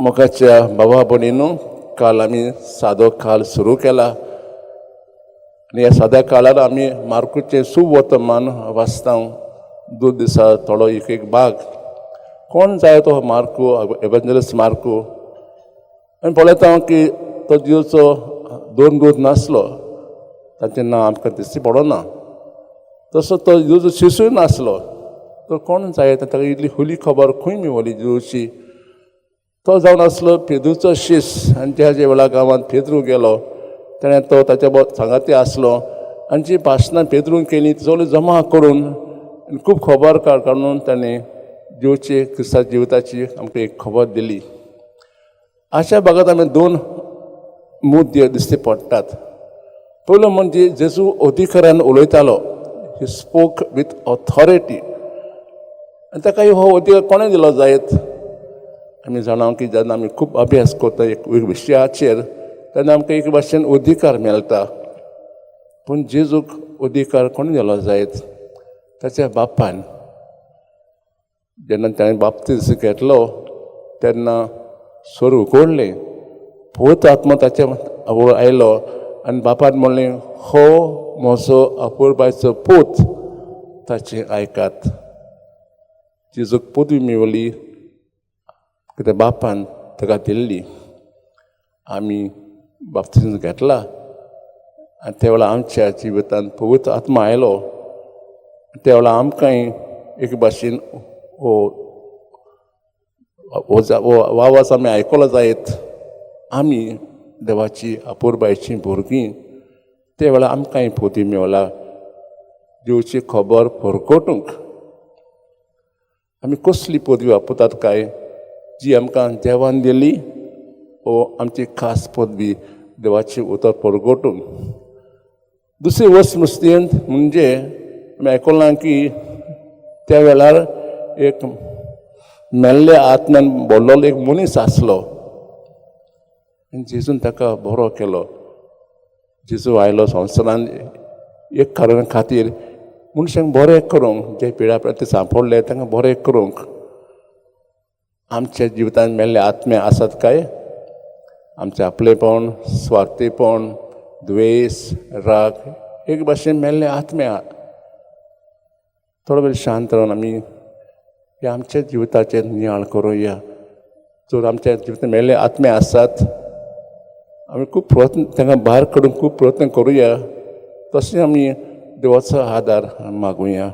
मोगाच्या बाबा भयणीनू, काल आमी सादो काल सुरू केला आनी ह्या साद्या काळार आमी मार्कुचें सुवर्तमान वाचता. दोन दिसा थोडो एक एक भाग. कोण जाय तो मार्कू, एवेंजलिस्ट मार्कू? आमी पळयता की तो जेजूचो दोन दूत नासलो. ताचें नांव आमकां दिश्टी पडना. तसो तो जेजूचो शिशूय नासलो. तो कोण जाय? ताका इतली हुली खबर खंय मेवली जेजूची? तो जावन आसलो पेद्रूचो शिस आनी त्या ज्या वेळार गांवांत पेद्रू गेलो, तेणें तो ताच्या सांगाती आसलो आनी जी भाशणां पेद्रून केली ती सगळी जमा करून, खूब खबर काडून ताणें जेजूची, क्रिस्ता जिविताची आमकां एक खबर दिली. अशा भागांत आमी दोन मुद्दे दिश्टी पडटात. पयलो म्हणजे जेजू अधिकारान उलयतालो. He spoke with authority. आनी ताका हो अधिकार कोणें दिलो जायत? आमी जाणा की जेन्ना आमी खूब अभ्यास करता एक विशयाचेर, तेन्ना आमकां एक भाशेन अधिकार मेळटा. पूण जेजूक अधिकार कोणें दिलो जायत? ताच्या बापान. जेन्ना ताणें बाप्तीज घेतलो तेन्ना स्वर्ग उगडलें, पवित्र आत्मा ताच्या आयलो आनी बापान म्हणलें, "हो म्हजो अपुरबायचो पूत, ताचें आयकात." जेजूक पदवी मेवली कित्याक बापान ताका दिल्ली. आमी बाप्तिज्म घेतला आनी त्या वेळार आमच्या जिवितांत पवित्र आत्मा आयलो. त्या वेळार आमकांय एक भाशेन हो हो आवाज आमी आयकलो जायत. आमी देवाची अपुरबायची भुरगीं. त्या वेळार आमकांय पदवी मेवला देवची खबर परगटूंक. आमी कसली पदवी वापरतात काय? जी आमकां देवान दिली वो आमची खास पदवी देवाची उतर परगटूंक? दुसरी वस्त मुस्तींत म्हणजे आमी आयकलां की त्या वेळार एक मेल्ल्या आत्म्यान भरलेलो एक मनीस आसलो आनी जेजून ताका बरो केलो. जेजू आयलो संवसारान एक कारणा खातीर, मनशांक बरें करूंक. जे पिडा ते सांपडले तांकां बरें करूंक. आमच्या जिवितांत मेल्ले आत्मे आसात काय? आमचें आपलेपण, स्वार्थीपण, द्वेश, राग एक भाशेन मेल्ले आत्मे. थोडो वेळ शांत रावन आमी ह्या आमच्या जिविताचेर नियाळ करुया. जर आमच्या जिवितांत मेल्ले आत्मे आसात, आमी खूब प्रयत्न तांकां भायर काडूंक खूब प्रयत्न करुया. तशें आमी देवाचो आदार मागुया.